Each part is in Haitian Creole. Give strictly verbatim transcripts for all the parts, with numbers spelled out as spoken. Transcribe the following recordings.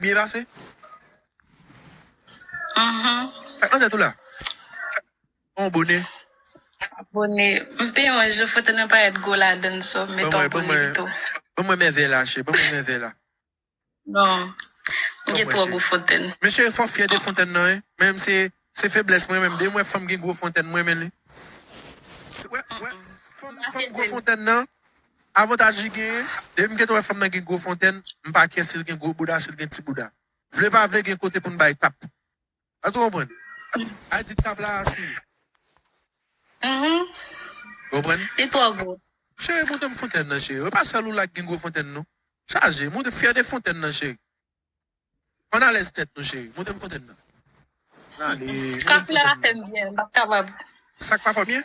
Byen pase? Mhm. Sa k nan tèt ou la? On bone. Bone. M peye yon jou, fontenn nan parèt gwo ladan l, so m mete yon bone pito. Ban mwen mèvèy la, cheri. Ban mwen mèvèy la. Non. M gen twò gwo fontenn. Men cheri, fò w fyè de fontenn nan, wi. Menm se, se feblès mwen menm. Depi m wè fanm gen gwo fontenn, m renmen li. Wè, wè, fanm, fanm gwo fontenn nan, avantaj li genyen, depi m gentan wè fanm nan gen gwo fontenn, m pa kè si l gen gwo bouda, si l gen ti bouda. Vle pa vle gen kote pou n bay tap. Èske w konprann? A di tap la asou. Mhm. Konprann? Li twò gwo. Cheri, montre m fontenn nan, cheri. E pa sèl ou la k gen gwo fontenn, non. Chaje, montre, fyè de fontenn nan, cheri. Ann alèz tèt nou, cheri. Montre m fontenn nan. Ann ale, montre m fontenn nan. Kwafè la pa fè m byen, m p ap kapab. Sa k pa fè w byen?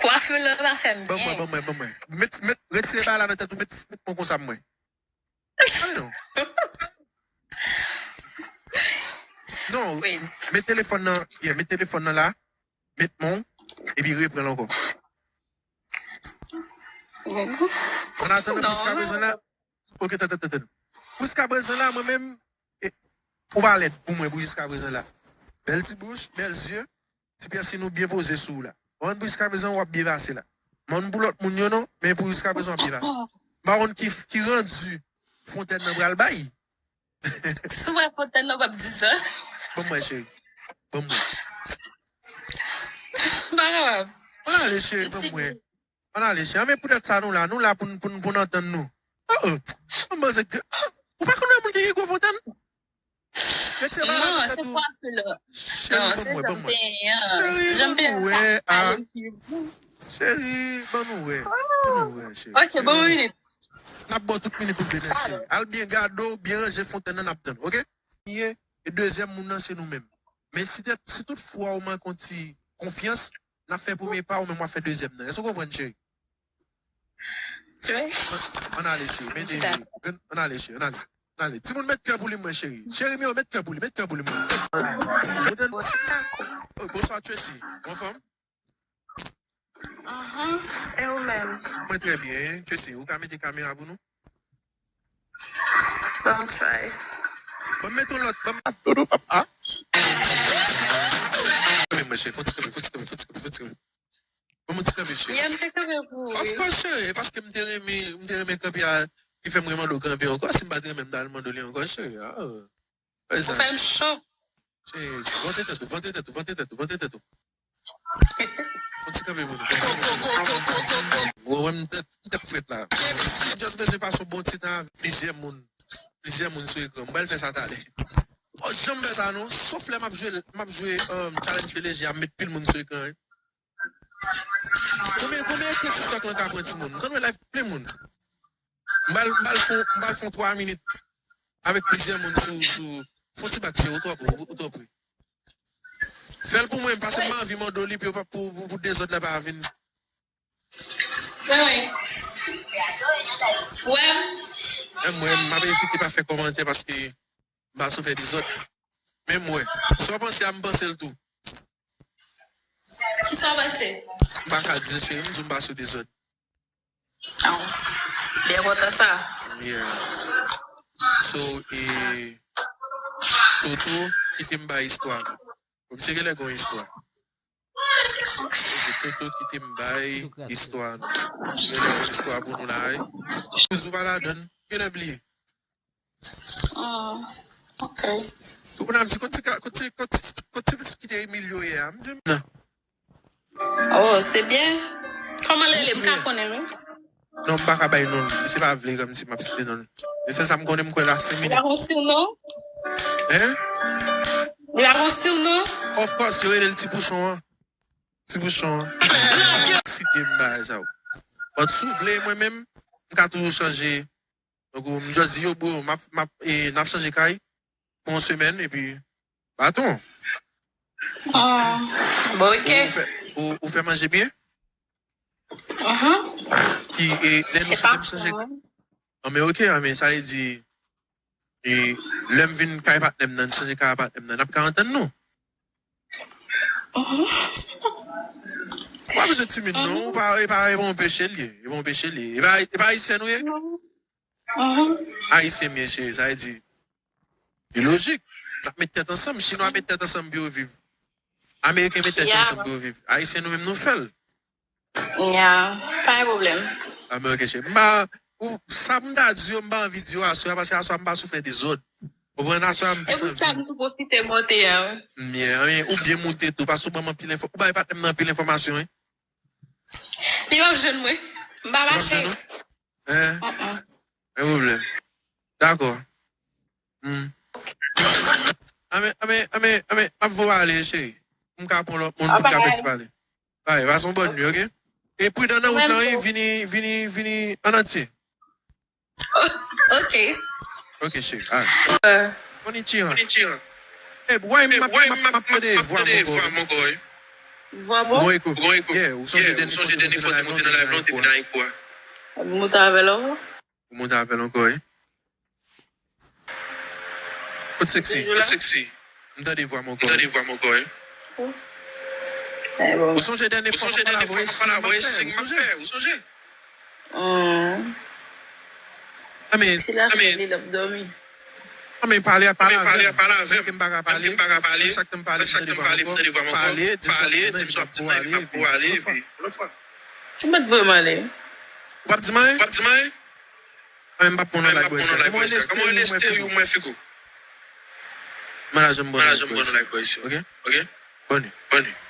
Kwafè la pa fè m byen. Ban mwen, ban mwen, ban mwen. Met, met, retire bagay la nan tèt ou, met, met mwen konsa pou mwen. Ay non. Non, met telefòn nan, yeah, met telefòn nan la, met men w, epi repran l ankò. An atandan, jiskaprezan la, ok, tann, tann, tann, tann. Jiskaprezan la, mwen menm, e, ou pa lèd pou mwen pou jiskaprezan la. Bèl ti bouch, bèl zye, ti pyèsin ou byen poze sou ou la. Mwen pou jiskaprezan w ap byen pase la. Mwen pou lòt moun yo non, men pou jiskaprezan w ap byen pase. M pa konn ki, ki randi fontenn nan pral bay. Si w wè fontenn nan w ap di sa. Ban mwen, cheri. Ban mwen. M pa kapab. Ann ale, cheri, ban mwen. Ann ale, cheri. Anben poutèt sa nou la. Nou la pou n, pou n, pou n antann nou. Oh, oh. Mwen panse ke, ou pa konn wè moun ki gen gwo fontenn? Retire bagay la nan tèt ou. Non, se kwafè la. Cheri, ban mwen, ban mwen. Cheri, ban nou wè, a. Cheri, ban nou wè. Ban nou wè, cheri. Ok, ban mwen minit. N ap ba w tout minit ou vle, nèg, cheri. Al byen gade w, byen ranje fontenn nan, n ap tann, ok? Ye, e dezyèm moun nan, se nou menm. Men si tèt, si tout fwa ou manke yon ti konfyans, n ap fè premye pa, ou menm w ap fè dezyèm nan. Èske w konprann, cheri? Ann ale, cheri. Men de, ann ale, cheri. Ann ale. Ann ale. Timoun, met kè pou li, mwen, cheri. Cheri, Mio, met kè pou li. Met kè pou li, mwen. Ou tann? Oh, bonswa, Tracy. Ou anfòm? Mhm. E ou menm? Mwen trè byen. Tracy, ou ka mete kamera pou nou? Bon, m try. Bon, m mete yon lòt. Bon, m ap dodo, papa. Mwen, cheri, fò ti kanpe, fò ti kanpe, fò ti kanpe, fò ti kanpe. Kòman ti kanpe, cheri? Yeah, m te kanpe pou ou, wi. Of course, cheri, e paske m te renmen, m te renmen kanpe a, ki fè m remande w kanpe ankò. Si m pa t renmen l, m ta al mande w li ankò, cheri. Ah. Ou fè m cho. Cheri, vante tèt ou, vante tèt ou, vante tèt ou, vante tèt ou. Fò ti kanpe pou nou. Ou wè m tèt, m tèt frèt la. M just bezwen pase yon bon ti tan avèk plizyè moun. Plizyè moun sou ekran. M pral fè sa talè. Oh, janm fè sa non. Sof lè m ap jwe, m ap jwe, um, challenge P L G, ap met pil moun sou ekran, wi. Konbyen, konbyen ekran TikTok lan ka pran timoun? M konn wè live plen moun. M pral, m pral fè, m pral fè twa minit avèk plizyè moun sou, sou, fè yon ti bak, cheri, ou twò pre, ou, ou twò pre. Fè l pou mwen, paske m anvi mande w li pou, pou, pou, pou dezòd la pa vin. Wè, wè. Wè. Menm mwen, m ap evite pa fè kòmantè paske m pa sou fè dezòd. Men mwen, sa w panse a, m panse l tou. Kisa w panse? M pa ka di l, cheri, m di w m pa sou dezòd. Oh, byen kontan sa. Yeah. So, e, Toto, kite m bay istwa nou. Kòmsi genlè gon istwa. Toto, kite m bay istwa nou. Genlè gon istwa pou nou la, wi. Toujou pa ladann, genlè bliye. Ah, ok. Tout moun ap di, "Kot ti ka, kot ti, kot ti, kot ti pitit ki te Emilio yè a?" M di, "Non." Oh, se byen. Kòman l rele? M ka konnen l, wi. Non, m pa ka bay non l. Misye pa vle kòmsi m ap site non l. E sèl sa m konnen, m kwè la, senk minit. Li pa gon surnom? Hein? Li pa gon surnom? Of course, yo rele l Ti Pouchon an. Ti Pouchon an. Site m bagay sa yo. But si w vle, mwen menm, m ka toujou chanje. Donk, m just di yo, bro, m ap, m ap, e, n ap chanje kay pou yon semèn, epi baton. Ah, bon, ok. Ou fè, ou, ou fè manje byen? Mhm. Ki, e, lè nou chanje, m chanje. An, men ok, an, men sa vle di, e, lè m vin kay patnè m nan, m chanje kay patnè m nan, n ap ka antann nou. Mhm. Ou pa bezwen timid, non. Ou pa, e pa, e pa yon peche l ye. E pa yon peche l ye. E pa, e pa ayisyen nou ye? Mhm. Ayisyen m ye, cheri, sa vle di, Li lojik. N ap met tèt ansanm. Chinwa met tèt ansanm pou yo viv. Ameriken met tèt yo ansanm pou yo viv. Ayisyen nou menm nou fè l. Ya, pa gen pwoblèm. Ameriken cheri. M pa, ou, sa m ta di yo, m pa anvi di yo aswè a, paske aswè a m pa sou fè dezòd. Ou konprann, aswè a m plis anvi. E pou sa m tou pwofite monte a, wi. Mye, anyen, ou byen moute tou, paske ou ban m anpil enfò, ou bay patnè m nan anpil enfòmasyon, wi. Li p ap jwenn mwen. M pa mache. Hein? Gen pwoblèm. Dakò. Hmm. Ame, ame, ame, ame, m ap voye ale, cheri. M ka pran lòt moun, pou m ka pèdi pale. Bay, pase yon bòn nwi, oke? E pridan nan wout lan, wi, vini, vini, vini an antye. Ok. Ok, cheri. Alright. Konnichiwa. Konnichiwa. E, bway, m ap, m ap, m ap tande vwa m ankò, wi. Vwa bon? Bon, eko. Bon, eko. Yeah, ou sonje dènye fwa te moute nan live lan, ou te vin avèk vwa. Ou moute avè l ankò? Ou moute avè l ankò, wi. Kot sexy? Kot sexy? M tande vwa m ankò. M tande vwa m ankò, wi. Ou sonje dènye fwa m ap pale avè w, e siy m ap fè, ou sonje? Hmm. Amen. Si l ap fè li, l ap dòmi. Amen, pale, pale avè m. Menm ke m pa ka pale. Chak tan m pale, m tande vwa m ankò. Pale, di m sa w ap di m, epi m ap pou ale, epi yon lòt fwa. Ou mèt voye m ale. W ap di m anyen? W ap di m anyen? Amen, m p ap pran nan live bòy sa. Kòman w rele stereo mwen, figo? Manager m ban nan live bòy sa. Ok? Ok? Bonne nuit. Bonne nuit.